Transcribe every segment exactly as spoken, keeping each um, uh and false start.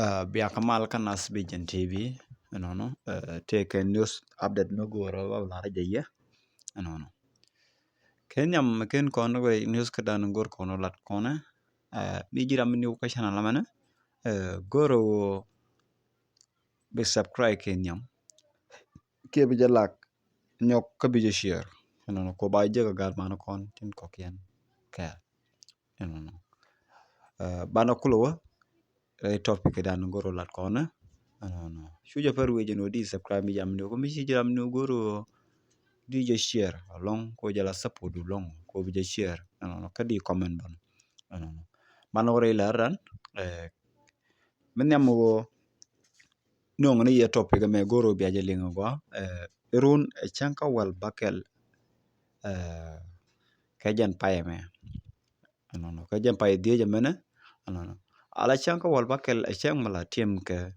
Aa, bia kɛ mal kä Nas Vision T V. Ɛnɔnɔ, aa, tëë kɛ news update mi go̱o̱rä ba lar jɛ yɛ. Ɛnɔnɔ. Kɛ nhiam kɛn kɔn wä news kä dan go̱o̱r kɔn lat kɔnɛ. Aa, mi ji̱ ram mi niw kä channel lamɛnɛ. Aa, go̱o̱rä wä bi subscribe kɛ nhiam. Kiɛ bi jɛ like, nyɔk kä bi jɛ share. Ɛnɔnɔ, ko ba jɛ kɛ gat man kɔn tin kɔkiɛn kɛɛl. Ɛnɔnɔ. Aa, banɛ kulɛ wä rɛy topic dan go̱o̱r lat kɔnɛ. Ɛnɔnɔ. Cu jɛ pär wecɛ ni wä di subscribe mi jam ni wä, ko mi ci jɛ ram ni wä go̱o̱r wä di jɛ share alɔŋ, ko jɛ la support du lɔŋ, ko bi jɛ share. Ɛnɔnɔ, kä di comment bän. Ɛnɔnɔ. Banɛ wä rɛy lär dan, ɛ, mi nhiam wä nööŋ ni yɛ topic mɛ go̱o̱r wä bia jɛ liŋ gua, ɛ, run ɛ cäŋ kä wäl bäkɛl, ɛ, kɛ jɛn payɛ mɛ. Ɛnɔnɔ, kɛ jɛn pay dhiec ɛmɛnɛ. Ɛnɔnɔ. Ala cäŋ kä wäl bäkɛl ɛ cäŋ mi la tim kɛ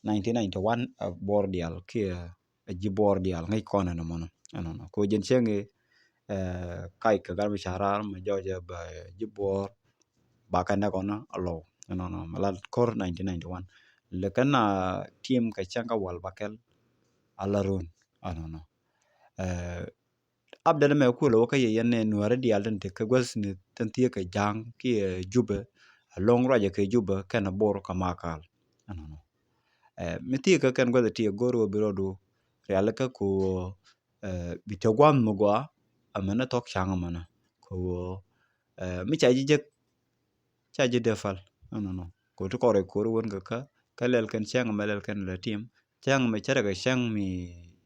nineteen ninety-one, ɛ, buɔr diaal kiɛ, ɛ, ji̱ buɔr diaal ŋäc kɔn ɛnɔ mɔnɔ. Ɛnɔnɔ. Ko jɛn cäŋ i̱, ɛ, kac kɛ gat mi ca raar mɛ jɔɔcɛ bɛ ji̱ buɔr ba kɛ nɛ kɔn a lɔw. Ɛnɔnɔ. Mɛ la kor nineteen ninety-one. Lɛ kɛn a tim kɛ cäŋ kä wäl bäkɛl ala run. Ɛnɔnɔ. Ɛ, update mɛ kulɛ wä kä yɛ yɛn ni nuäri diaal tin te kɛ guäth ni tin thiee kɛ ja̱a̱ŋ kiɛ Jubɛ, ɛ, loŋ ruacɛ kɛ Jubɛ kɛnɛ Bor kɛ Makal. Ɛnɔnɔ. Ɛ, mi thiee kɛ kɛn guäth ti go̱o̱r wä bi rɔɔdu rialikä ko, ɛ, bi te gua̱a̱th mi gɔaa, ɛmɛnɛ thɔk ca̱ŋ ɛmɛnɛ ko, ɛ, mi ca ji̱ jek ca ji̱ dee pal. Ɛnɔnɔ. Ko ti kɔrɛ ko̱r wän kɛ kä, kä lɛl kɛn cäŋ mɛ lɛl kɛn lɛ tim. Cäŋ mɛ cärɛ kɛ cäŋ mi,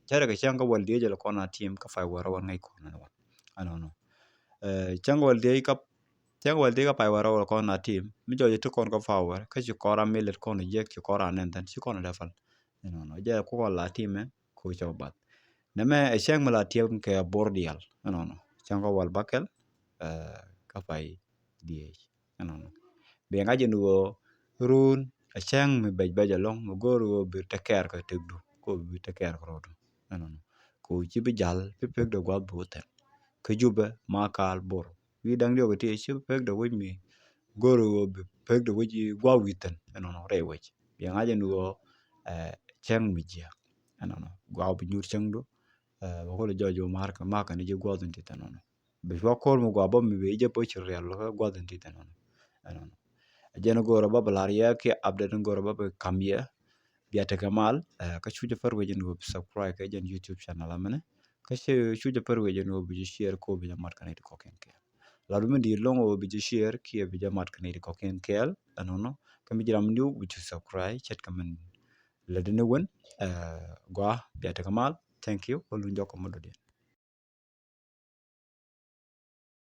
cärɛ kɛ cäŋ kä wäl dhiec lɛ kɔn a tim kä pay wärä wän ŋäc kɔn ɛn wän. Ɛnɔnɔ. Ɛ, cäŋ wäl dhiec kä, cäŋ wäl dhiec kä pay wärä wän kɔn a tim. Mi jɔɔc ti kɔn kä pay wärä, kä ci kɔn a mi lɛt kɔn a jiɛk, ci kɔn a nɛn thän, ci kɔn a dee pal. Ɛnɔnɔ. Jɛ ku kɔn la tim ɛ, ko cɛ wä bath. Nɛmɛ ɛ cäŋ mi la tim kɛ buɔr diaal. Ɛnɔnɔ. Cäŋ kä wäl bäkɛl, ɛ, kä pay dhiec. Ɛnɔnɔ. Bi ŋa̱c ɛn ɣöö run ɛ cäŋ mi bɛc bɛc ɛlɔ̱ŋ, mi go̱o̱r ɣöö bi te kɛɛr kɛ tëkdu, ko bi te kɛɛr kɛ rɔɔdu. Ɛnɔnɔ. Ko ci bi jal, bi pek de gua̱th bi wä thɛn. Kä Jubɛ, Makal, Bor. Wi̱i̱ da̱ŋ diɔk iti ci bi pek de wec mi go̱o̱r ɣöö bi pek de wec i̱ gua̱th wi̱i̱ thɛn. Ɛnɔnɔ, rɛy wec. Bi ŋa̱c ɛn ɣöö, ɛ, cäŋ mi jiääk. Ɛnɔnɔ. Gua̱th bi nyuur cäŋdu, ɛ, bɛ kulɛ jɔɔc wä ma̱a̱r kɛ, ma̱a̱r kɛ ni ji̱ gua̱th in ti thɛn ɛnɔnɔ. Bi cua ko̱r mi gɔaa bä mi bi jɛ bä ci riɛl kä gua̱th in ti thɛn ɛnɔnɔ. Ɛnɔnɔ. Jɛn go̱o̱rä bä bi la̱r yɛ kiɛ update go̱o̱rä bä bi ka̱m yɛ. Bia tekɛ mal, ɛ, kä cu jɛ pär wecɛ ni wä bi subscribe kɛ jɛn YouTube channel amɛnɛ. Kä cu, cu jɛ pär wecɛ ni wä bi jɛ share ko bi jɛ mat kɛ nɛy ti kɔ̱kiɛn kɛɛl. Lat mi di̱i̱t lɔ̱ŋ wä bi jɛ share kiɛ bi jɛ mat kɛ nɛy ti kɔ̱kiɛn kɛɛl. Ɛnɔnɔ. Kä mi ji̱ ram ni wä bi ci subscribe ce̱tkɛ min lät ni wän, ɛ, gɔaa bia tekɛ mal. Thank you. Kä luny jɔk kɛ mɔ dɔ̱diɛn.